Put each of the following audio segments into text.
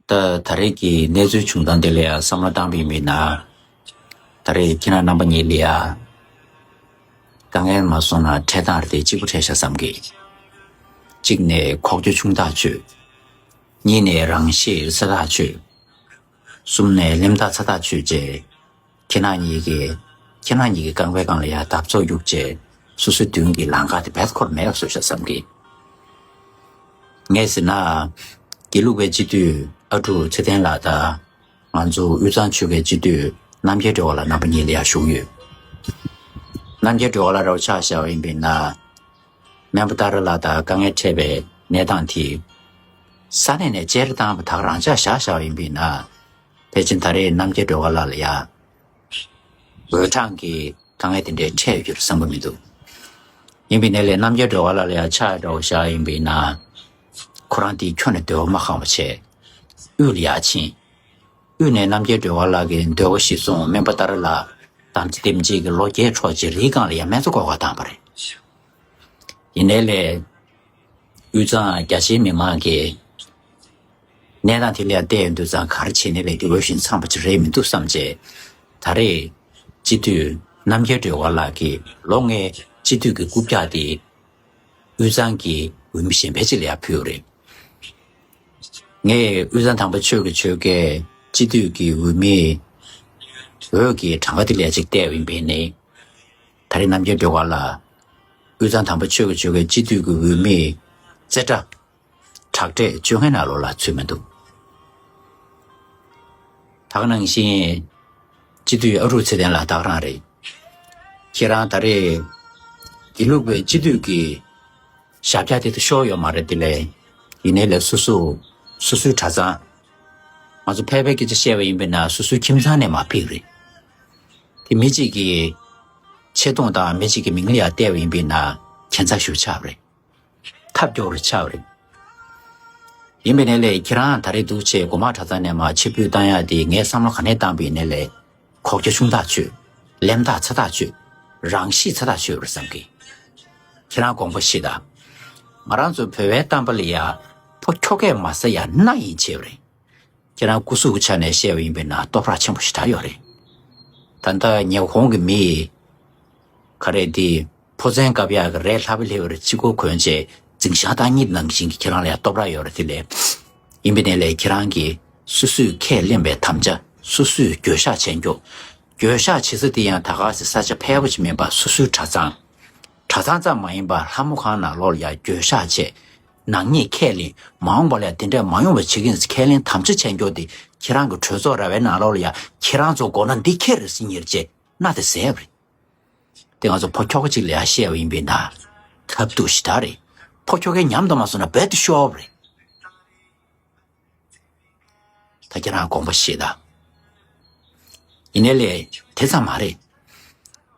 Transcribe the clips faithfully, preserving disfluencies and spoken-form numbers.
ད་ད་རེས་ཀྱི་གནས་ཚུལ་བྱུང་སྟངས་དེ་ལ་ཡང་བསམ་བློ་བཏང་པའི་མི་ན། ད་རེས་ཁྱེད་རང་རྣམ་པ་གཉིས་ལ་ཡང་དཀའ་ངལ་མ་སོང་ན་འཕྲད་སྟངས་རེ་དེ་གཅིག་པུ་འཕྲད་ཤག་བསམ་གི། གཅིག་ནས་ཁོག་རྒྱུ་ཆུང་ཐག་ཆོད། གཉིས་ནས་རང་ཤེད་སེ་ཐག་ཆོད། གསུམ་ནས་ལྷེམ་ཐག་ཚ་ཐག་ཆོད་བྱས། ཁྱེད་རང་གཉིས་ཀྱིས་ཁྱེད་རང་གཉིས་ཀྱི་རྐང་པའི་སྒང་ལ་ཡང་འདབ་ཚོགས་གཡུགས་བྱས། སོ་སོའི་མདུན་གྱི་ལམ་ཁ་དེ་བེད་ཁོར་མེད་བཟོས་ཤག་བསམ་གི། ངས་ཟེར་ན། དགེ་ལུགས་པའི་སྤྱི་འཐུས་ཨ་ཀྲུག་ཚེ་བརྟན་ལགས་དང་། ང་ཚོ་དབུས་གཙང་ཆོལ་ཁའི་སྤྱི་འཐུས་རྣམ་རྒྱལ་སྒྲོལ་དཀར་ལགས་རྣམ་པ་གཉིས་ལ་ཡང་ཞུགས་ཡོད། རྣམ་རྒྱལ་སྒྲོལ་དཀར་ལགས་ར་བ་ཆ་བཞག་པ་ཡིན་པས་ན། སྨན་པ་ཏཱ་ར་ལགས་དང་དཀའ་ངལ་འཕྲད་པའི་གནས་སྟངས་དེ། ས་གནས་ནས་བཅར་བཏང་བ་དག་རང་འཇགས་བཞག་བཞག་པ་ཡིན་པས་ན། ཕལ་ཆེར་ད་རེས་རྣམ་རྒྱལ་སྒྲོལ་དཀར་ལགས་ལ་ཡང་། འོས་གྲངས་ཀྱི་དཀའ་ངལ་དེ་འདྲའི་འཕྲད་ཡོད་རྒྱུ་རེད་བསམ་གྱི་མི་འདུག་ཡིན་པའི་ནས་ལས་རྣམ་རྒྱལ་སྒྲོལ་དཀར་ལགས་ལ་ཡང་ཆ་འདྲ་བོ་བཞག་ཡིན་པས་ན། ཁོ་རང་དེ་ཁྱོན་ནས་འདོད་པ་མ་ཁེངས་པ་བྱས། དབུས་ལ་ཡར་ཕྱིན། དབུས་ནས་རྣམ་རྒྱལ་སྒྲོལ་དཀར་ལགས་ཀྱི་འདོད་པ་གཞིར་བཟུང་སྨན་པ་ཏཱ་ར་ལགས་དམ་ཚིག་ལྡན་པ་ཅིག་གིས་ལོ་བརྒྱད་འཕྲོག་རྗེས་རིའི་སྒང་ལ་ཡང་སྨན་རྩྭ་བརྐོ་གར་བཏང་བ་རེད། ཡིན་ནའི་ལས། དབུས་གཙང་རྒྱ་ཆེའི་མི་མང་གིས། གནས་སྟངས་དེ་ལ་ཡང་བལྟས་ཡོང་དུས་ཙང་ག་རེ་བྱས་ནའི་ལས་དེ་འོས་ཤིང་འཚམས་པ་ཅིག་རེད་མི་འདུག་བསམ་བྱས། ད་རེས་སྤྱི་འཐུས་རྣམ་རྒྱལ་སྒྲོལ་དཀར་ལགས་ཀྱིས་ལོ་ལྔའི་སྤྱི་འཐུས་ཀྱི་རྐུབ་བཀྱག་དེ། དབུས་གཙང་གི་འོས་མི་གཞན་པ་ཅིག་ལ་ཡང་ཕུལ་ཡོད་རེད། ངས་དབུས་གཙང་དམ་པ་ཆོས་ཀྱི་ཆོལ་ཁའི་སྤྱི་འཐུས་ཀྱི་འོས་མིའི་འོས་ཀྱི་གྲངས་ཀ་དེ་ལ་ཡང་ཅིག་བལྟས་པ་ཡིན་པས་ནི། ད་རེས་རྣམ་རྒྱལ་སྒྲོལ་དཀར་ལགས། དབུས་གཙང་དམ་པ་ཆོས་ཀྱི་ཆོལ་ཁའི་སྤྱི་འཐུས་ཀྱི་འོས་མིའི་རྩེ་གྲ། དྲག་གྲས་བཅོ་ལྔའི་ནང་ལོགས་ལ་ཚུད་མི་འདུག་ད་ག་ནང་བཞིན། སྤྱི་འཐུས་ཨ་ཀྲུག་ཚེ་བརྟན་ལགས་ད་ག་རང་རེད། ཁྱེད་རང་ད་རེས། དགེ་ལུགས་པའི་སྤྱི་འཐུས་ཀྱི་ཞབས་བཀྱག་དེ་ད་ཤོར་ཡོད་མ་རེད་དེ་ལས། ཡིན་ནའི་ལས་སོ་སོ། སོ་སོའི་གྲྭ་ཚང་། ང་ཚོ་ཕལ་པའི་སྐད་ཆ་བཤད་པ་ཡིན་པས་ན་སོ་སོའི་ཁྱིམ་ཚང་ནས་མར་ཕུད་རེད། དེ་མི་གཅིག་གི་ཆེ་མཐོང་དང་མི་གཅིག་གི་མིང་ལ་ཡང་བལྟས་པ་ཡིན་པས་ན་ཁྱད་མཚར་ཞིག་ཆགས་པ་རེད། ཐབས་སྐྱོ་བོ་ཆགས་པ་རེད། ཡིན་པས་ན་ལས་ཁྱེད་རང་ད་རེས་འདུག་བྱས་སྒོ་མང་གྲྭ་ཚང་ནས་མར་ཕྱིར་འབུད་བཏང་ཡག་དེ་ངས་བསམ་བློ་ག་ནས་བཏང་པ་ཡིན་ན་ལས། ཁོག་རྒྱ་ཆུང་ཐག་ཆོད། ལྷེམ་ཐག་ཚ་ཐག་ཆོད། རང་ཤེད་ཚ་ཐག་ཆོད་རེད་བསམ་གི། ཁྱེད་རང་དགོངས་པ་བཞེས་དང་། ང་རང་ཚོ་བོད་པའི་གཏམ་དཔེ་ལ་ཡ། ཕོ་ཁྱོ་གས་མ་ཟ་ཡ་སྣ་ཡིན་བྱས་པ་རེད། ཁྱེད་རང་སྐུ་གཟུགས་ཀྱི་ཆ་ནས་བཤད་པ་ཡིན་པས་ན་སྟོབས་ར་ཆེན་པོ་ཞིག་དྲག་ཡོད་རེད། ད་ལྟ་ཉེ་འཁོར་གྱི་མི། ག་རེ་དེ། ཕོ་མཚན་བཀབ་ཡག་གི་རས་ལྷབ་ལྷེབ་རེ་གཅིག་པོ་གོན་བྱས་འཛིང་ཤག་བཏང་ཉིད་ནང་བཞིན་གྱི་ཁྱེད་རང་ལ་ཡང་སྟོབས་ར་ཡོད་རེད་དེ་ལས། ཡིན་པས་ན་ལས་ཁྱེད་རང་གིས་སོ་སོས་ཁས་ལེན་པའི་དམ་བཅའ་སོ་སོས་འགྱོད་བཤགས་བྱས་མགྱོགས། འགྱོད་བཤགས་བྱེད་ས་དེ་ཡང་ད་ག་སེ་ས་ཆ་ཕལ་པ་ཅིག་མིན་པར་སོ་སོའི་གྲྭ་ཚང་། གྲྭ་ཚང་ཙམ་མ་ཡིན་པར་ལྷ་མོ་ཁང་ནང་ལོགས་ལ་ཡང་འགྱོད་བཤགས་བྱས། ནག་ཉེས་ཁས་ལེན་མ་འོངས་པ་ལ་ཡང་དེ་འདྲས་མ་ཡོང་བ་བྱེད་ཀྱི་ཡིན་ཟེར་ཁས་ལེན་དམ་བཅའ་བྱས་མགྱོགས་དེ་ཁྱེད་རང་གི་གྲོས་ཚོགས་ར་བའི་ནང་ལོགས་ལ་ཡང་ཁྱེད་རང་ཚོ་མགོ་ན་འདི་ཁྱེར་རེ་ཟིན་ཉེར་བྱས་སྣ་དེ་ཟད་པ་རེད། དེ་ང་ཚོ་ཕོ་ཁྱོ་ག་ཅིག་ལ་ཡང་བཤད་པ་ཡིན་པས་ན། ཐབས་སྡུག་ཞེ་དྲག་རེད། ཕོ་ཁྱོ་གའི་ཉམས་དུ་མ་སོང་ན་རྦད་དེ་ཤོར་བ་རེད། ད་ཁྱེད་རང་དགོངས་པ་བཞེས་དང་། ཡིན་ནའི་ལས་དེ་ཙམ་མ་རེད།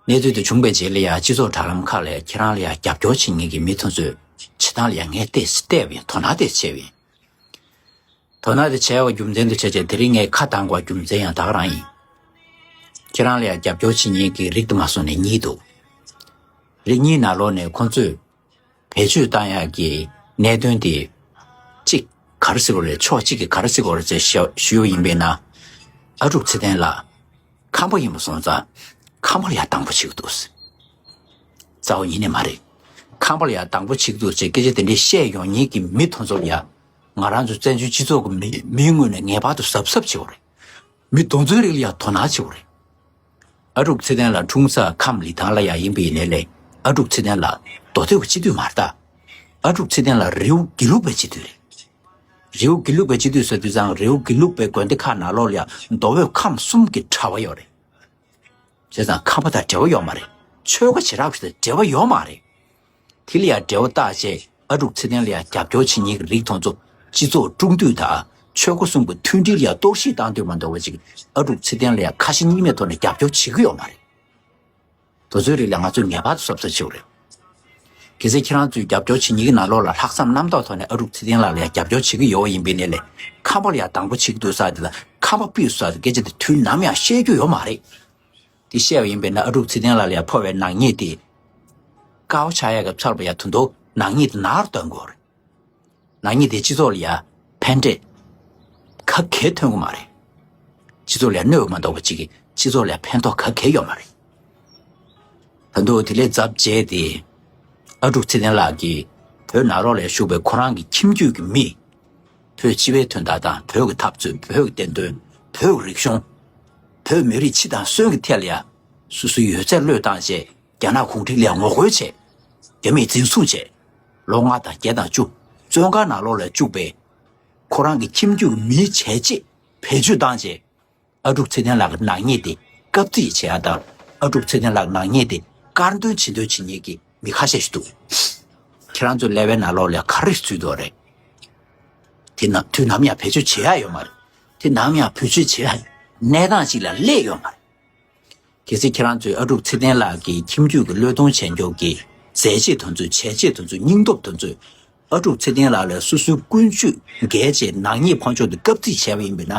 གནས་ཚུལ་དེ་བྱུང་པའི་རྗེས་ལ་ཡང་སྤྱི་ཚོགས་དྲ་ལམ་ཁག་ལས་ཁྱེད་རང་ལ་ཡང་རྒྱབ་སྐྱོར་བྱེད་མཁན་གྱི་མི་དེ་ཚོས་བྱེད་སྟངས་ལ་ཡང་ངས་བལྟས་བལྟས་པ་ཡིན། དོ་སྣང་བལྟས་བྱས་པ་ཡིན། དོ་སྣང་དེ་བྱས་པ་རྒྱུ་མཚན་དུ་བྱས་བྱས་དེ་རིང་ངས་ཁ་བཏང་དགོས་རྒྱུ་མཚན་ཡང་ད་ག་རང་ཡིན། ཁྱེད་རང་ལ་ཡང་རྒྱབ་སྐྱོར་བྱེད་མཁན་གྱི་རིགས་དུ་མ་སོང་ནས་གཉིས་འདུག་རིགས་གཉིས་ནང་ལོགས་ནས་ཁོང་ཚོས་བེད་སྤྱོད་བཏང་ཡག་གི་གནད་དོན་དེ། གཅིག་ག་རེ་ཟེར་དགོས་རེད། ཕྱོགས་གཅིག་གིས་ག་རེ་ཟེར་དགོས་རེད་ཅེས་ཞུ་ཞུས་པ་ཡིན་པས་ན། ཨ་ཀྲུག་ཚེ་བརྟན་ལགས་ཁམས་པ་ཡིན་པ་སོང་ཙང་ཁམས་པ་ལ་ཡང་སྡང་པོ་བྱེད་ཀྱི་འདུག་རྩ་བ་ཉིད་ནས་མ་རེད། ཁམས་པ་ལ་ཡང་སྡང་པོ་བྱེད་ཀྱི་འདུག་ཅེས་སྐད་ཆ་དེ་འདྲའི་བཤད་ཡོང་མཁན་གྱི་མི་དེ་ཚོ་ལ་ཡང་། ང་རང་ཚོ་བཙན་བྱོལ་སྤྱི་ཚོགས་ཀྱི་མི་མིའི་ངོས་ནས་ངེས་པར་དུ་གཟབ་གཟབ་བྱེད་དགོས་རེད། མི་དེ་ཚོའི་རིགས་ལ་ཡང་དོ་སྣང་བྱེད་དགོས་རེད། ཨ་ཀྲུག་ཚེ་བརྟན་ལགས་འཁྲུངས་ས་ཁམས་ལི་ཐང་ལ་ཡང་ཡིན་པ་ཡིན་ནའི་ལས། ཨ་ཀྲུག་ཚེ་བརྟན་ལགས་མདོ་སྟོད་ཀྱི་སྤྱི་འཐུས་མ་རེད་ད། ཨ་ཀྲུག་ཚེ་བརྟན་ལགས་རི་བོ་དགེ་ལུགས་པའི་སྤྱི་འཐུས་རེད། རི་བོ་དགེ་ལུགས་པའི་སྤྱི་འཐུས་ཟེར་དུས་ཙང་རི་བོ་དགེ་ལུགས་པའི་དགོན་སྡེ་ཁག་ནང་ལོགས་ལ་ཡང་མདོ་དབུས་ཁམས་གསུམ་གྱི་གྲྭ་པ་ཡོད་རེད། བྱས་ཙང་ཁམས་པ་དང་འབྲེལ་བ་ཡོད་མ་རེད། ཆོལ་ཁ་བྱེ་བྲག་པ་ཞིག་དང་འབྲེལ་བ་ཡོད་མ་རེད། དེ་ལ་ཡང་འབྲེལ་བ་བཏགས་བྱས་ཨ་ཀྲུག་ཚེ་བརྟན་ལ་ཡང་རྒྱབ་སྐྱོར་བྱེད་མཁན་གྱི་རིགས་དེ་ཚོ་སྤྱི་ཚོགས་དཀྲུག་འདོད་དང་ཆོལ་ཁ་གསུམ་གྱི་མཐུན་སྒྲིལ་ལ་ཡང་གཏོར་བཤིག་བཏང་འདོད་མ་འདོད་པ་ཅིག་ཨ་ཀྲུག་ཚེ་བརྟན་ལ་ཡང་ཁ་ཞེ་གཉིས་མེད་ཐོག་ནས་རྒྱབ་སྐྱོར་བྱེད་ཀྱི་ཡོད་མ་རེད། དེ་ཚོའི་རིགས་ལ་ང་ཚོས་ངེས་པར་དུ་གཟབ་གཟབ་བྱེད་དགོས་རེད། གལ་སྲིད་ཁྱེད་རང་ཚོས་རྒྱབ་སྐྱོར་བྱེད་མཁན་གྱི་ནང་ལོགས་ལ་ལྷག་བསམ་རྣམ་དག་ཐོག་ནས་ཨ་ཀྲུག་ཚེ་བརྟན་ལགས་ལ་ཡང་རྒྱབ་སྐྱོར་བྱེད་ཀྱི་ཡོད་པ་ཡིན་པའི་ནས་ལས་ཁམས་པ་ལ་ཡང་སྡང་པོ་བྱེད་ཀྱི་འདུག་ཟེར་དེ་ལ་ཁམས་པ་ཕུད་ཟེར་སྐད་ཆ་དེ་དུས་ནམ་ཡང་བཤད་རྒྱུ་ཡོད་མ་རེད། དེ་བཤད་པ་ཡིན་པས་ན་ཨ་ཀྲུག་ཚེ་བརྟན་ལགས་ལ་ཡང་ཕོག་པའི་ནག་ཉེས་དེ། དཀའ་བ་ཆགས་ཡག་གི་ཚོར་བ་ཡང་དོན་དུ་ནག་ཉེས་དེ་ནར་འདོན་དགོས་རེད། ནག་ཉེས་དེ་སྤྱི་ཚོགས་ལ་ཡང་ཕན་འབྲས། ཁ་ ག་གེ་ཐོན་གི་མ་རེད། སྤྱི་ཚོགས་ལ་གནོད་པ་མ་གཏོགས་པ་ཅིག་གིས་སྤྱི་ཚོགས་ལ་ཕན་ཐོགས་ག་གེ་ཡོད་མ་རེད། ད་དུང་དེ་ལས་ཚབས་ཆེ་དེ། ཨ་ཀྲུག་ཚེ་བརྟན་ལགས་ཀྱིས་བོད་ནང་ལོགས་ལ་བཞུགས་པའི་ཁོ་རང་གི་ཁྱིམ་རྒྱུད་ཀྱི་མི། བོད་སྤྱི་པའི་དོན་དག་དང་བོད་ཀྱི་འཐབ་རྩོད། བོད་ཀྱི་བདེན་དོན། བོད་ཀྱི་རིག་གཞུང་། བོད་མི་རིགས་སྤྱི་དང་སོན་གྱི་ཐད་ལ་ཡ། སོ་སོའི་ཡོད་ཚད་བློས་བཏང་བྱས། རྒྱ་ནག་གུང་ཁྲན་ལ་ངོ་རྒོལ་བྱས། རྒྱ་མིས་འཛིན་བཟུང་བྱས། ལོ་ལྔ་དང་བརྒྱད་དང་བཅུ། བཙོན་ཁང་ནང་ལོགས་ལ་བཅུག་པའི། ཁོ་རང་གི་ཁྱིམ་རྒྱུད་མིའི་བྱས་རྗེས་བེད་སྤྱོད་བཏང་བྱས། ཨ་ཀྲུག་ཚེ་བརྟན་ལགས་ཀྱི་ནག་ཉེས་དེ་བཀབ་རྩིས་བྱེད་ཡ་དང་། ཨ་ཀྲུག་ཚེ་བརྟན་ལགས་ཀྱི་ནག་ཉེས་དེ་དཀར་འདོན་ཇི་འདོད་བྱེད་མཁན་གྱི་མི་ཁ་ཤས་ཤིག་འདུག་ཁྱེད་རང་ཚོའི་ཀླད་པའི་ནང་ལོགས་ལ་ག་རེ་ཚུད་འདུག་རེད། དེ་ནམ་དུས་ནམ་ཡང་བེད་སྤྱོད་བྱེད་ཡ་ཡོད་མ་རེད། དེ་ནམ་ཡང་བེད་སྤྱོད་བྱེད་ཡ་གནས་སྟངས་ཤིག་ལ་སླེབས་ཡོད་མ་རེད། གལ་སྲིད་ཁྱེད་རང་ཚོས་ཨ་ཀྲུག་ཚེ་བརྟན་ལགས་ཀྱི་ཁྱིམ་རྒྱུད་ཀྱི་བློས་གཏོང་བྱས་མགྱོགས་ཀྱི་མཛད་རྗེས་དེ་ཚོ། བྱས་རྗེས་དེ་ཚོ། སྙིང་སྟོབས་དེ་ཚོ། ཨ་ཀྲུག་ཚེ་བརྟན་ལགས་ལ་སོ་སོའི་ཀུན་སྤྱོད་འགལ་བྱས་ནག་ཉེས་ཕོག་ཕྱོགས་དེ་བཀབ་རྩིས་བྱས་པ་ཡིན་པས་ན།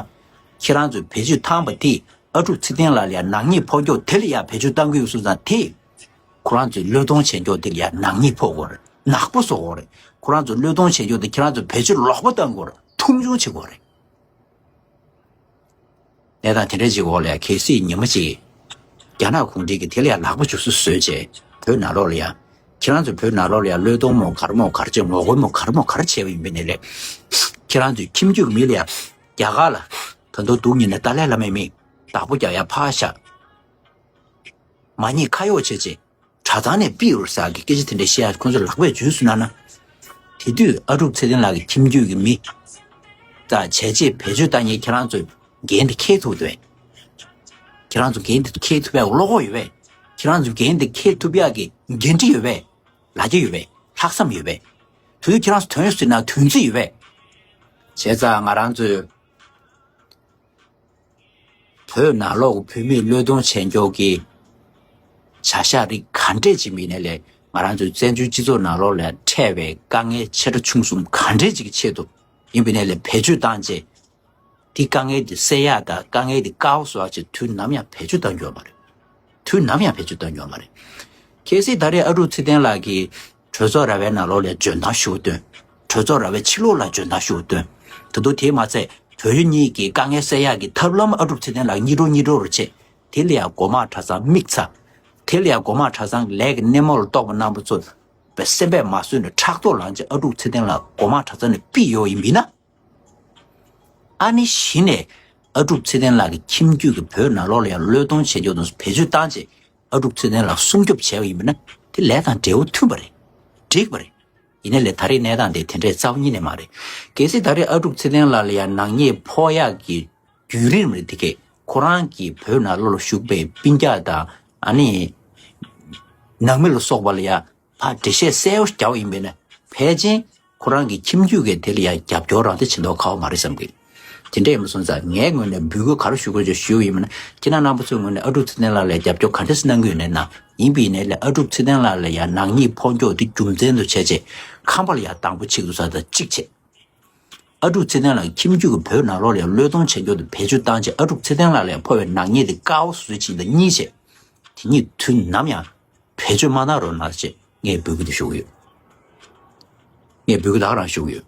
ཁྱེད་རང་ཚོས་བེད་སྤྱོད་བཏང་བ་དེས་ཨ་ཀྲུག་ཚེ་བརྟན་ལགས་ལ་ཡང་ནག་ཉེས་ཕོག་མགྱོགས་དེ་ལ་ཡང་བེད་སྤྱོད་བཏང་གི་ཡོད་སོང་ཙང་། དེས་ཁོ་རང་ཚོའི་བློས་གཏོང་བྱས་མགྱོགས་དེ་ལ་ཡང་ནག་ཉེས་ཕོག་དགོས་རེད། ནག་པོ་བཟོ་དགོས་རེད། ཁོ་རང་ཚོའི་བློས་གཏོང་བྱས་མགྱོགས་དེ་ཁྱེད་རང་ཚོས་བེད་སྤྱོད་ལོག་པ་བཏང་དགོས་རེད། མཐོང་ཆུང་བྱེད་དགོས་རེད། གནས་སྟངས་དེ་འདྲ་ཅིག་འོག་ལ་གལ་སྲིད་ཉི་མ་གཅིག་རྒྱ་ནག་གུང་ཁྲན་གྱིས་དེ་ལ་ཡང་ལག་པ་འཇུ་ས་བཟོས་བྱས། བོད་ནང་ལོགས་ལ་ཡང་། ཁྱེད་རང་ཚོ་བོད་ནང་ལོགས་ལ་ཡང་བློས་གཏོང་མོ་ག་རེ་མོ་ག་རེ་བྱས། ངོ་རྒོལ་མོ་ག་རེ་མོ་ག་རེ་བྱས་པ་ཡིན་པ་ཡིན་ནའི་ལས། ཁྱེད་རང་ཚོའི་ཁྱིམ་རྒྱུད་ཀྱི་མི་ལ་ཡང་རྒྱ་གར་ལ་ད་དུང་སྡུག་ཉེས་ནས་ཏཱ་ལའི་བླ་མའི་མིང་བདག་པོ་རྒྱག་ཡ་ཕར་བཞག་མ་ཉེས་ཁ་གཡོགས་བྱས་བྱས། གྲྭ་ཚང་ནས་ཕུད་རོགས་ཟེར་གྱི་སྐད་ཆ་དེ་འདྲ་བཤད་ཡ་ཁོང་ཚོ་ལག་པས་འཇུས་སོང་ན་ན། དེ་དུས་ཨ་ཀྲུག་ཚེ་བརྟན་ལགས་ཀྱི་ཁྱིམ་རྒྱུད་ཀྱི་མི་དང་བྱས་རྗེས་བེད་སྤྱོད་བཏང་མཁན་ཁྱེད་རང་ཚོས་འགན་དེ་འཁྱེར་ཐུབ་འདུག་གས། ཁྱེད་རང་ཚོ་འགན་དེ་འཁྱེར་ཐུབ་ཡ་བློ་ཁོག་ཡོད་པས། ཁྱེད་རང་ཚོ་འགན་དེ་འཁྱེར་ཐུབ་ཡ་གི་འགན་འཁྲི་ཡོད་པས། ལ་རྒྱ་ཡོད་པས། ལྷག་བསམ་ཡོད་པས། དེ་དུས་ཁྱེད་རང་ཚོ་དོན་ཟེར་ན་དོན་རྩིས་ཡོད་པས། བྱས་ཙང་ང་རང་ཚོས། བོད་ནང་ལོགས་ཀྱི་བོད་མིས་བློས་གཏོང་བྱས་མགྱོགས་ཀྱི་བྱ་གཞག་རིགས་ག་འདྲས་ཅིག་མིན་ནའི་ལས། ང་རང་ཚོའི་བཙན་བྱོལ་སྤྱི་ཚོགས་ནང་ལོགས་ལ་འཕྲད་པའི་དཀའ་ངལ་ཆེ་ཕྲ་ཆུང་གསུམ་ག་འདྲས་ཅིག་གི་ཆེད་དུ་ཡིན་པ་ཡིན་ནའི་ལས། བེད་སྤྱོད་བཏང་བྱས་དེ་དཀའ་ངལ་དེ་སེལ་ཡག་དང་དཀའ་ངལ་དེ་བཀག་འགོག་བཟོ་ཡག་ཆེད་དུས་ནམ་ཡང་བེད་སྤྱོད་བཏང་རྒྱུ་ཡོད་མ་རེད། དུས་ནམ་ཡང་བེད་སྤྱོད་གཏོང་རྒྱུ་ཡོད་མ་རེད། གལ་སྲིད་ད་རེས་ཨ་ཀྲུག་ཚེ་བརྟན་ལགས་ཀྱིས་གྲོས་ཚོགས་ར་བའི་ནང་ལོགས་ལ་འཇོན་ཐང་ཞེ་པོ་བཏོན། གྲོས་ཚོགས་ར་བའི་ཕྱི་ལོགས་ལ་འཇོན་ཐང་ཞེ་པོ་བཏོན། ད་དུང་དེས་མ་ཚད་བོད་ཡུལ་གཉིས་ཀྱི་དཀའ་ངལ་སེལ་ཡག་གི་ཐབས་ལམ་ཨ་ཀྲུག་ཚེ་བརྟན་ལགས་གཉིད་འགྲོ་གཉིད་འགྲོ་རུ་བྱས། དེ་ལ་ཡང་སྒོ་མང་གྲྭ་ཚང་དམིགས་ཚ། དེ་ལ་ཡང་སྒོ་མང་གྲྭ་ཚང་གི་ལས་ཀྱི་སྣེ་མོ་ལ་གཏོགས་པ་རྣམ་པ་ཚོ་སེམས་པས་མ་བཟོད་ནས་ཕྲག་དོག་ལངས་བྱས་ཨ་ཀྲུག་ཚེ་བརྟན་ལགས་སྒོ་མང་གྲྭ་ཚང་ནས་ཕུད་ཡོད་ཡིན་པ་ཡིན་ན། ཨ་ནི་གཞི་ནས་ཨ་ཀྲུག་ཚེ་བརྟན་ལགས་ཀྱི་ཁྱིམ་རྒྱུད་ཀྱི་བོད་ནང་ལོགས་ལ་ཡང་བློས་གཏོང་བྱེད་རྒྱུ་དང་བེད་སྤྱོད་བཏང་བྱས་ཨ་ཀྲུག་ཚེ་བརྟན་ལགས་སྲུང་སྐྱོབ་བྱས་པ་ཡིན་པ་ན་དེ་ལས་དང་འབྲས་བུ་མཐུན་པ་རེད། འགྲིག་པ་རེད། ཡིན་ནའི་ལས་ད་རེས་གནས་སྟངས་དེ་དེ་འདྲའི་རྩ་བ་ཉིད་ནས་མ་རེད། གལ་སྲིད་ད་རེས་ཨ་ཀྲུག་ཚེ་བརྟན་ལགས་ལ་ཡང་ནག་ཉེས་ཕོག་ཡག་གི་བརྒྱུད་རིམ་རེད་དེ་གས། ཁོ་རང་གིས་བོད་ནང་ལོགས་ལ་བཞུགས་པའི་སྤུན་ཀྱག་དང་ཨ་ནི་ནང་མི་ལ་སོགས་པ་ལ་ཡང་ཕར་འགྲེལ་བཤད་གསལ་པོ་རྒྱག་པ་ཡིན་པས་ན། ཕལ་ཆེར་ཁོ་རང་གི་ཁྱིམ་རྒྱུད་ཀྱིས་དེ་ལ་ཡང་རྒྱབ་སྐྱོར་རང་དེ་བྱེད་མདོག་ཁ་པོ་མ་རེད་བསམ་གི། དེ་འདྲ་ཡིན་པ་སོང་ཙང་ངའི་ངོས་ནས་འབོད་སྐུལ་ག་རེ་ཞུ་དགོས་ཀྱི་ཞུས་པ་ཡིན་པ་ན། ཁྱེད་རྣམ་པ་ཚོའི་ངོས་ནས་ཨ་ཀྲུག་ཚེ་བརྟན་ལགས་ལ་རྒྱབ་སྐྱོར་ག་འདྲས་གནང་གི་ཡོད་ནའི་གནང་། ཡིན་པ་ཡིན་ནའི་ལས་ཨ་ཀྲུག་ཚེ་བརྟན་ལགས་ལ་ཡང་ནག་ཉེས་ཕོག་མགྱོགས་དེ་རྒྱུ་མཚན་དུ་བྱས་བྱས་ཁམས་པ་ལ་ཡང་དང་པོ་ཆིག་ཏུ་ཟ་ད་གཅིག་བྱས། ཨ་ཀྲུག་ཚེ་བརྟན་ལགས་ཁྱིམ་རྒྱུད་ཀྱི་བོད་ནང་ལོགས་ལ་ཡང་བློས་གཏོང་བྱེད་མགྱོགས་དེ་བེད་སྤྱོད་བཏང་བྱས་ཨ་ཀྲུག་ཚེ་བརྟན་ལགས་ལ་ཡང་ཕོག་པའི་ནག་ཉེས་དེ་བཀག་འགོག་བཟོ་ཆེད་དང་གཉིས་བྱས། དེ་གཉིས་དུས་ནམ་ཡང་བེད་སྤྱོད་མ་གནང་རོགས་གནང་ཞེས་ངས་འབོད་སྐུལ་དེ་ཞུ་གི་ཡོད། ངས་འབོད་སྐུལ་ད་ག་རང་ཞུ་གི་ཡོད།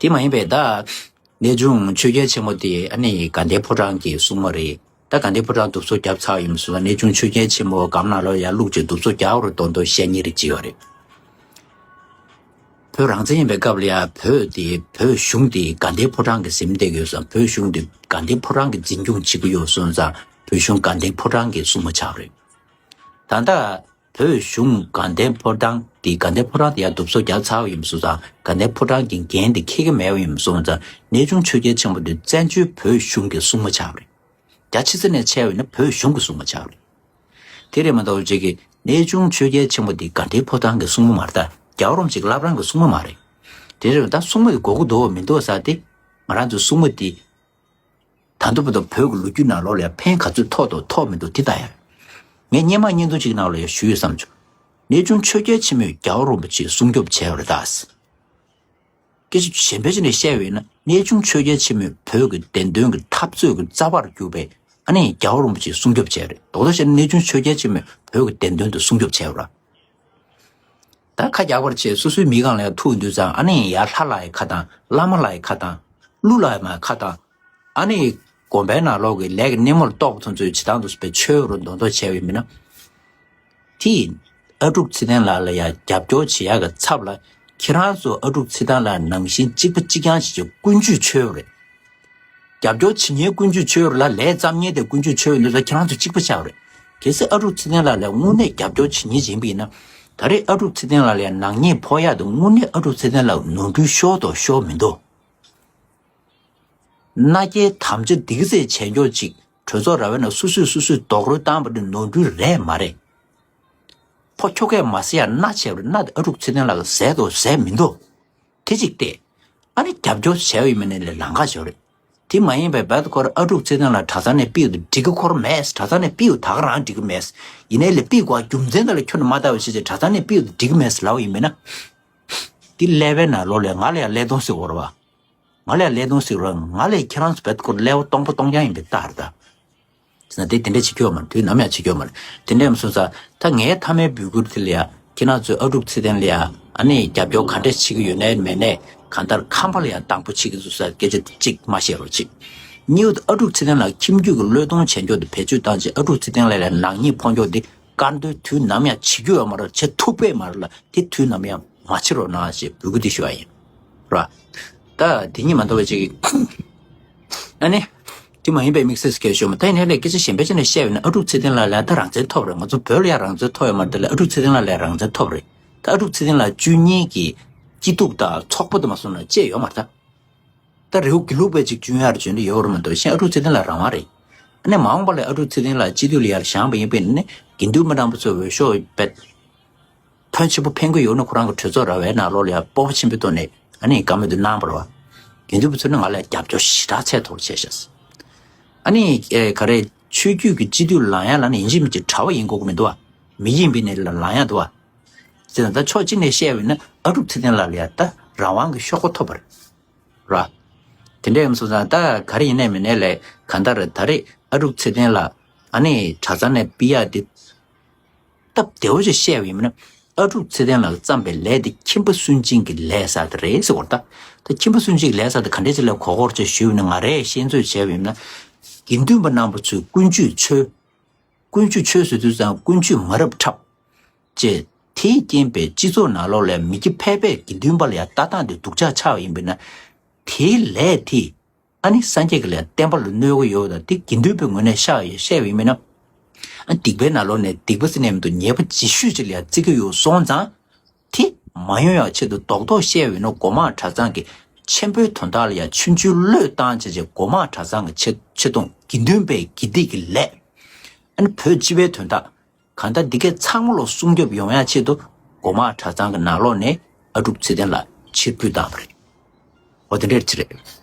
དེ་མ་ཡིན་པའི་ད། གནས་ཆུང་ཆོས་རྒྱལ་ཆེན་པོ་དེ་ཨ་ནི་དགའ་ལྡན་ཕོ་བྲང་གི་སྲུང་མ་རེད། ད་དགའ་ལྡན་ཕོ་བྲང་རྡུབ་གསོག་བརྒྱབ་ཚར་ཡིན་སོང་། གནས་ཆུང་ཆོས་རྒྱལ་ཆེན་པོ་སྒམ་ནང་ལོགས་ཡར་བླུགས་བྱས་རྡུབ་གསོག་རྒྱག་རོགས་གཏོང་དོ་བཤད་མཁན་རིགས་ཅིག་ཡོད་རེད། བོད་རང་བཙན་ཡིན་པའི་སྐབས་ལ་ཡང་བོད་དེ་བོད་གཞུང་དེ་དགའ་ལྡན་ཕོ་བྲང་གི་ཟིན་བསྡད་ཀྱི་ཡོད་ཙང་། བོད་གཞུང་དེ་དགའ་ལྡན་ཕོ་བྲང་གི་འཛིན་སྐྱོང་བྱེད་ཀྱི་ཡོད་སོང་ཙང་། བོད་གཞུང་དགའ་ལྡན་ཕོ་བྲང་གི་སྲུང་མ་ཆགས་རེད། ད་ལྟ་བོད་གཞུང་དགའ་ལྡན་ཕོ་བྲང་དེ་དགའ་ལྡན་ཕོ་བྲང་དེ་ཡར་རྡུབ་གསོག་བརྒྱབ་ཚར་བ་ཡིན་སོང་ཙང་། དགའ་ལྡན་ཕོ་བྲང་གི་འགན་དེ་འཁྱེར་གྱི་མེད་པ་ཡིན་སོང་ཙང་། གནས་ཆུང་ཆོས་རྒྱལ་ཆེན་པོ་དེ་བཙན་བྱོལ་བོད་གཞུང་གི་སྲུང་མ་ཆགས་རེད། རྒྱ་ཆེ་ས་ནས་བྱས་པ་ཡིན་ན་བོད་གཞུང་གི་སྲུང་མ་ཆགས་རེད། དེ་རེད་མ་གཏོགས་ཅིག་གི་གནས་ཆུང་ཆོས་རྒྱལ་ཆེན་པོ་འདི་དགའ་ལྡན་ཕོ་བྲང་གི་སྲུང་མ་མ་རེད་ད། རྒྱལ་བ་རིན་པོ་ཆེ་གི་བླ་བྲང་གི་སྲུང་མ་མ་རེད། དེ་རེད་ད། སྲུང་མ་གི་དགོས་མཁོ་འདུག་མི་འདུག་ཟེར་ཏེ། ང་རང་ཚོའི་སྲུང་མ་འདི་ད་ལྟ་བར་དུ་བོད་ཀྱི་ལོ་རྒྱུས་ནང་ལོགས་ལ་ཕན་ག་ཚོད་ཐོགས་འདུག་ཐོགས་མི་འདུག་དེ་ལྟ་ཡ། ངས་སྔོན་མ་བརྙན་ཐུང་ཅིག་ནང་ལ་ཡང་ཞུས་ཡོད་བསམ་བྱུང་། གནས་ཆུང་ཆོས་རྒྱལ་ཆེན་པོས་རྒྱལ་བ་རིན་པོ་ཆེ་སྲུང་སྐྱོབ་བྱས་པ་རེད་ད། སྐད་ཆ་གཞན་པ་ཅིག་ནས་བཤད་པ་ཡིན་ན། གནས་ཆུང་ཆོས་རྒྱལ་ཆེན་མོས་བོད་ཀྱི་བདེན་དོན་གྱི་འཐབ་རྩོད་ཀྱི་རྩ་བར་གྱུར་པའི་ཨ་ནི་རྒྱལ་བ་རིན་པོ་ཆེ་སྲུང་སྐྱོབ་བྱས་རེད། རྡོག་རྡོག་བཤད་ན་གནས་ཆུང་ཆོས་རྒྱལ་ཆེན་མོས་བོད་ཀྱི་བདེན་དོན་དེ་སྲུང་སྐྱོབ་བྱས་པ་རེད། ད་ཁ་རྒྱག་པར་བྱས་སོ་སོའི་མི་སྒང་ལ་ཡང་ཐུག་དུས་ཙང་། ཨ་ནི་ཡར་ལྷ་ལགས་ཀྱི་ཁ་བཏང་། བླ་མ་ལགས་ཀྱི་ཁ་བཏང་། གླུ་ལ་མ་ཁ་བཏང་། ཨ་ནི་དགོན་པའི་ནང་ལོག་གི་ལས་ཀྱི་སྣེ་མོར་གཏོགས་པ་ཚོ་ཚོས་བྱེད་སྟངས་དུ་སྤེལ་ཆོས་རུ་འདོན་ཐོག་བྱས་པའི་མིན་ན། དེ་ཨ་ཕྲུག་ཚེ་བརྟན་ལགས་ལ་ཡང་རྒྱབ་སྐྱོར་བྱེད་ཡག་གི་ཚབ་ལ། ཁྱེད་རང་ཚོ་ཨ་ཕྲུག་ཚེ་བརྟན་ལགས་ནང་བཞིན་གཅིག་པ་གཅིག་རྐྱང་ཞིག་གི་ཀུན་སྤྱོད་ཆོས་རེད། རྒྱབ་སྐྱོར་བྱེད་མཁན་ཀུན་སྤྱོད་ཆོས་རེད་ལ། ལས་བརྩམ་མཁན་དེ་ཀུན་སྤྱོད་ཆོས་འདི་ཚོ་ཁྱེད་རང་ཚོ་གཅིག་པ་ཆགས་རེད། གལ་སྲིད་ཨ་ཕྲུག་ཚེ་བརྟན་ལགས་ལ་དངོས་གནས་རྒྱབ་སྐྱོར་བྱེད་མཁན་ཡིན་པ་ཡིན་ན། ད་རེས་ཨ་ཕྲུག་ཚེ་བརྟན་ལགས་ལ་ནག་ཉེས་ཕོག་ཡག་དེ་དངོས་གནས་ཨ་ཕྲུག་ཚེ་བརྟན་ལགས་ནོར་འཁྲུལ་ཤོར་དང་ཤོར་མི་འདུག་མནའ་སྐྱེལ་དམ་བཅའ་འདི་ག་ཚད་བྱས་མགྱོགས་ཅིག་གྲོས་ཚོགས་ར་བའི་ནང་སོ་སོས་སོ་སོས་རྡོག་རོལ་བཏང་བ་འདི་ནོར་འཁྲུལ་རེད་མ་རེད། ཕོ་ཁྱོ་གས་མ་ཟེར་ཡ་མནའ་བྱས་པ་རེད། མནའ་དེ་ཨ་ཕྲུག་ཚེ་བརྟན་ལགས་ཀྱིས་ཟས་དང་ཟས་མི་འདུག་དེ་གཅིག་སྟེ། ཨ་ནི་རྒྱབ་སྐྱོར་བྱས་པ་ཡིན་མིན་ནི་ལས་ལང་ཀ་ཞོར་རེད། དེ་མ་ཡིན་པའི་རྦད་དེ་ཁོ་རང་ཨ་ཕྲུག་ཚེ་བརྟན་ལགས་གྲྭ་ཚང་ནས་ཕུད་དུ་འགྲིག་གི་ཁོ་རང་མེད། གྲྭ་ཚང་ནས་ཕུད་ད་ག་རང་འགྲིག་གི་མེད། ཡིན་ནའི་ལས་ཕུད་དགོས་རྒྱུ་མཚན་དེ་ལ་ཁྱོན་ནས་མ་ལྟ་བ་བྱས་བྱས་གྲྭ་ཚང་ནས་ཕུད་དུ་འགྲིག་གི་མེད་ལབ་པ་ཡིན་མིན་ན། དེ་ཀླད་པའི་ནང་ལོགས་ལ་ང་ལ་ཡང་ཀླད་སྟོང་ཟེར་དགོས་རེད་བ། ང་ལ་ཡང་ཀླད་སྟོང་ཟེར་དགོས་རེད། ང་ལས་ཁྱེད་རང་ཚོ་རྦད་དེ་ཁོ་རང་ཀླད་པ་སྟོང་པ་སྟོང་རྐྱང་ཡིན་པའི་རྟགས་རེད་ད། ཟེར་ན་དེ་དེ་འདྲ་བྱེད་རྒྱུ་ཡོད་མ་རེད། དུས་ནམ་ཡང་བྱེད་རྒྱུ་ཡོད་མ་རེད། དེ་འདྲ་མ་སོང་ཙང་ད་ངའི་མཐའ་མའི་འབོད་སྐུལ་དེ་ལ་ཡ། ཁྱེད་རང་ཚོས་ཨ་ཕྲུག་ཚེ་བརྟན་ལ་ཡ་ཨ་ནི་རྒྱབ་སྐྱོར་ག་འདྲ་བྱེད་ཀྱི་ཡོད་ནའི་མེད་ནའི། གང་ལྟར་ཁམས་པ་ལ་ཡ་དང་པོ་བྱེད་ཀྱི་འདུག་ཟེར་སྐད་ཆ་གཅིག་མ་བཤད་རོགས་གྱིས། གཉིས་པ་ཨ་ཕྲུག་ཚེ་བརྟན་ལགས་ཁྱིམ་རྒྱུད་ཀྱི་བློས་གཏོང་བྱས་མགྱོགས་དེ་བེད་སྤྱོད་བཏང་བྱས་ཨ་ཕྲུག་ཚེ་བརྟན་ལགས་ལ་ནག་ཉེས་ཕོག་མགྱོགས་དེ་བཀར་འདོན་དུས་ནམ་ཡང་བྱེད་རྒྱུ་ཡོད་མ་རེད། བྱེད་ཐུབ་པས་མ་རེད་ལ། དེ་དུས་ནམ་ཡང་མ་བྱེད་རོགས་གནང་ཞེས་འབོད་སྐུལ་འདི་ཞུ་བ་ཡིན། ར། ད་དེ་གཉིས་མ་གཏོགས་པ་ཅིག་ཨ་ནི། དེ་མ་ཡིན་པའི་དམིགས་བསལ་སྐད་ཤོད་མ། ད་ཡིན་ནའི་ལས་སྐད་ཆ་གཞན་པ་ཅིག་ནས་བཤད་པ་ཡིན་ན། ཨ་ཕྲུག་ཚེ་བརྟན་ལགས་ལ་ད་རང་བཙན་ཐོབ་རེད། ང་ཚོ་བོད་ལ་ཡང་རང་བཙན་ཐོབ་ཡོད་མ་རེད། དེ་ལས་ཨ་ཕྲུག་ཚེ་བརྟན་ལགས་ལ་རང་བཙན་ཐོབ་རེད། ད་ཨ་ཕྲུག་ཚེ་བརྟན་ལགས་བཅུ་གཉིས་ཀྱི་སྐྱིད་སྡུག་དང་ཚོགས་པ་དུ་མ་སོང་ན་བཅད་ཡོད་མ་རེད་ད། ད་རེའུ་དགེ་ལུགས་པའི་ཅིག་བཅུན་ཡར་བྱོན་དུ་ཡོད་རེད་མ་གཏོགས་གཞན་ཨ་ཕྲུག་ཚེ་བརྟན་ལགས་རང་དབང་རེད། ཨ་ནི་མ་འོངས་པ་ལ་ཨ་ཕྲུག་ཚེ་བརྟན་ལགས་སྤྱི་འཐུས་ལ་ཡར་བཞེངས་པ་ཡིན་པས་ནི། དགེ་འདུན་པ་རྣམ་པ་ཚོས་འོས་ཤོག་བེད། ཕོན་ཆེན་པོ་འཕེན་གྱི་ཡོད་ན། ཁོ་རང་གི་གྲོས་ཚོགས་ར་བའི་ནང་ལོགས་ལ་ཡང་སྤོབས་པ་ཆེན་པོའི་ཐོག་ནས་ཨ་ནི་བཀའ་མོལ་དུ་གནང་བ་རེད་བ། དགེ་འདུན་པ་ཚོ་ནི་ང་ལ་རྒྱབ་སྐྱོར་ཞེ་དྲག་ཚད་མཐོ་བོ་བྱས་ཤག་ཨ་ནི་ཨེ་ག་རེ། ཆོས་བརྒྱུད་ཀྱི་སྤྱི་འཐུས་ལངས་ཡ་ལ་ནི་ཡིན་གཅིག་མིན་གཅིག་གྲྭ་པ་ཡིན་དགོས་ཀྱི་མི་འདུག་བ། མི་ཡིན་པའི་ནི་ལ་ལངས་ཡ་འདུག་བ། ཟེར་ན་ད་ཕྱོགས་གཅིག་ནས་བཤད་པ་ཡིན་ན་ཨ་ཕྲུག་ཚེ་བརྟན་ལགས་ལ་ཡ་ད་རང་དབང་གི་ཤོག་གུ་ཐོབ་པ་རེད། ར། དེ་འདྲ་ཡིན་སོང་ཙང་ད་ག་རེ་ཡིན་ནའི་མིན་ནའི་ལས་གང་ལྟར་ད་རེས་ཨ་ཕྲུག་ཚེ་བརྟན་ལགས་ཨ་ནི་གྲྭ་ཚང་ནས་ཕུད་ཡ་དེ། སྟབས་བདེ་བོ་ཞིག་བཤད་པ་ཡིན་ན། ཨ་ཕྲུག་ཚེ་བརྟན་ལགས་བརྩམས་པའི་ལས་དེ་ཁྱིམ་པ་སུན་འབྱིན་གྱི་ལས་ཟེར་དེ་རེད་ཟེར་བ་རེད་ད། ད་ཁྱིམ་པ་སུན་འབྱིན་གྱི་ལས་ཟེར་དེ་ག་འདྲ་ཅིག་ལ་གོ་དགོས་ཅེས་ཞུས་པ་ཡིན་ན། ང་རས་ཤེས་ཚོད་བྱས་པ་ཡིན་ན། དགེ་འདུན་པ་རྣམ་པ་ཚོས་ཀུན་སྤྱོད་ཆོས། ཀུན་སྤྱོད་ཆོས་ཟེར་དུས་ཙང་ཀུན་སྤྱོད་མ་རབས་འཁྲབ། ཅེས་དེའི་རྐྱེན་པས་སྤྱི་ཚོགས་ནང་ལོགས་ལ་མི་སྐྱ་ཕལ་པས་དགེ་འདུན་པ་ལ་ཡང་ལྟ་སྟངས་དེ་སྡུག་ཅག་ཆགས་པ་ཡིན་པས་ན། དེའི་ལས་དེ་ཨ་ནི་སངས་རྒྱས་ཀྱི་ལས་བསྟན་པ་ལ་གནོད་ཀྱི་ཡོད་ད། དེ་དགེ་འདུན་པའི་ངོས་ནས་བཤད་ཡོད་བཤད་པ་ཡིན་མིན་ན། ཨ་སྡིག་པའི་ནང་ལོགས་ནས་སྡིག་པ་ཟེར་ནས་མི་འདུག་ཉེས་པ་ལྗིད་ཤོས་ཅིག་ལ་ཡང་བརྩི་གི་ཡོད་སོང་ཙང་། དེ་མ་ཡོང་ཡག་ཆེད་དུ་རྡོག་རྡོག་བཤད་པ་ཡིན་ན། སྒོ་མང་གྲྭ་ཚང་གི་ཆེན་པོའི་དོན་དག་ལ་ཡང་ཆུང་ཆུང་བློས་བཏང་བྱས་བྱས། སྒོ་མང་གྲྭ་ཚང་གི་ཆེ་ཆེ་མཐོང་། དགེ་འདུན་པའི་དགེ་སྡིག་གི་ལས། ཨ་ནི་བོད་སྤྱི་པའི་དོན་དག་གང་ལྟར་འདི་གའི་ཚང་མ་ལ་སྲུང་སྐྱོབ་ཡོང་ཡག་ཆེད་དུ་སྒོ་མང་གྲྭ་ཚང་གི་ནང་ལོགས་ནས་ཨ་ཕྲུག་ཚེ་བརྟན་ལགས་ཕྱིར་འབུད་བཏང་བ་རེད། འོ་དེ་འདྲའི་ཅིག་རེད།